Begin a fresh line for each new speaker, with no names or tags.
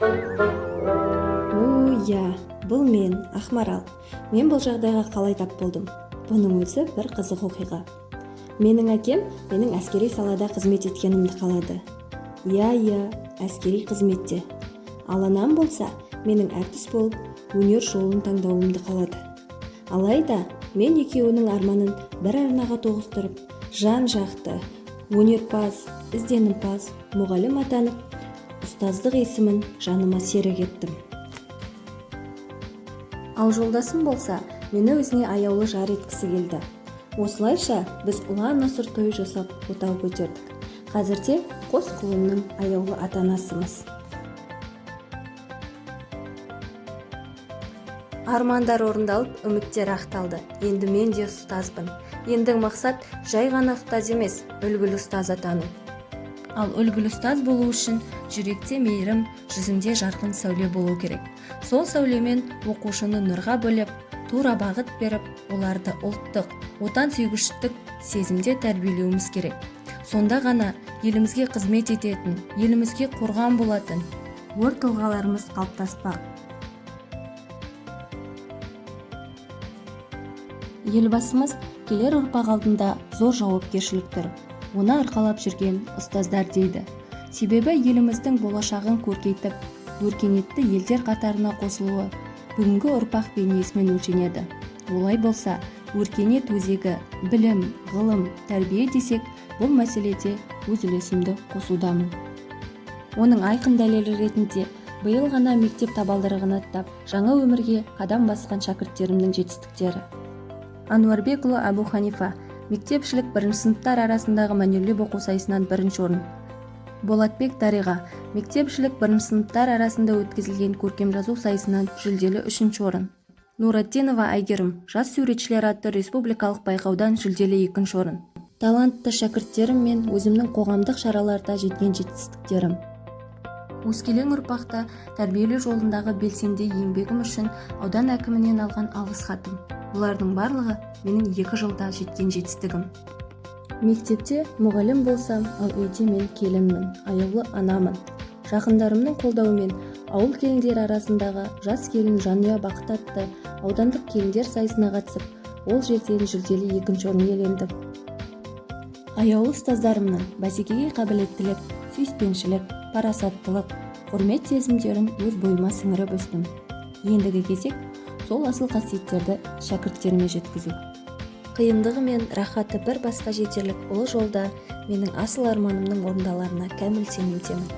О, иә, бұл мен, Ақмарал. Мен бұл жағдайға қалай тап болдым? Бұның өзі бір қызық оқиға. Менің әкем менің әскери салада қызмет еткенімді қалады. Иә, иә, әскери қызметте. Ал анам болса, менің әртіс болып, өнер жолын таңдауымды қалады. Алайда, мен екеуінің арманын бір арнаға тоғыстырып, жан-жақты, өнерпаз, ізденімпаз, мұғалім атанып, ұстаздық есімін жаныма серік еттім. Ал жолдасым болса, мені өзіне аяулы жар еткісі келді. Осылайша біз ұлан-асыр той жасап отау көтердік. Қазірде қос құлынның аяулы ата-анасымыз. Армандар орындалып, үміттер ақталды. Енді мен де ұстазбын. Ендігі мақсат жай ғана ұстаз емес, үлгілі ұстаз атану. Ал үлгілі ұстаз болу үшін жүректе мейірім, жүзіңде жарқын сәуле болу керек. Сол сәулемен оқушыны нұрға бөлеп, тура бағыт беріп, оларды ұлттық, отансүйгіштік сезімде тәрбиелеуіміз керек. Сонда ғана елімізге қызмет ететін, елімізге қорған болатын өр тұлғаларымыз қалыптаспақ. Елбасымыз келер ұрпақ алдында зор жауапкершілік тұр. Оны арқалап жүрген ұстаздар дейді. Себебі еліміздің болашағын көркейтіп, өркениетті елдер қатарына қосылуы бүгінгі ұрпақ бейнесімен өлшенеді. Олай болса, өркениет өзегі, білім, ғылым, тәрбие десек, бұл мәселеде өз үлесімді қосудамын. Оның айқын дәлелі ретінде биыл ғана мектеп табалдырығын аттап, жаңа өмірге қадам басқан шәкірттерімнің жетістіктері. Ануарбекұлы Әбу Ханифа, мектепішілік бірінші сыныптар арасындағы мәнерлеп оқу сайысынан бірінші орын. Болатбек Дариға, мектепішілік бірінші сыныптар арасында өткізілген көркем жазу сайысынан жүлделі үшінші орын. Нуратдинова Әйгерім, жас суретшілер атты республикалық байқаудан жүлделі екінші орын. Талантты шәкірттерім мен өзімнің қоғамдық шараларда жеткен жетістіктерім. Өскелең ұрпақты тәрбиелеу жолындағы белсенді еңбегім үшін аудан әкімінен алған алғыс хатым. Бұлардың барлығы менің 2 жылда жеткен жетістігім. Мектепте мұғалім болсам, ал үйде мен келінмін, аяулы анамын. Жақындарымның қолдауымен ауыл келіндері арасындағы жас келін жанұя бақыт атты аудандық келіндер сайысына қатысып, ол жерден жүлделі екінші орын иелендім. Аяулы ұстаздарымның бәсекеге қабілеттілік, сүйіспеншілік, парасаттылық, құрмет сезімдерін өз бойыма сіңіріп өстім. Ендігі кезек сол асыл қасиеттерді шәкірттеріме жеткізу. Қиындығы мен рахаты бір басқа жетерлік ұлы жолда менің асыл арманымның орындаларына кәміл сенімдемін.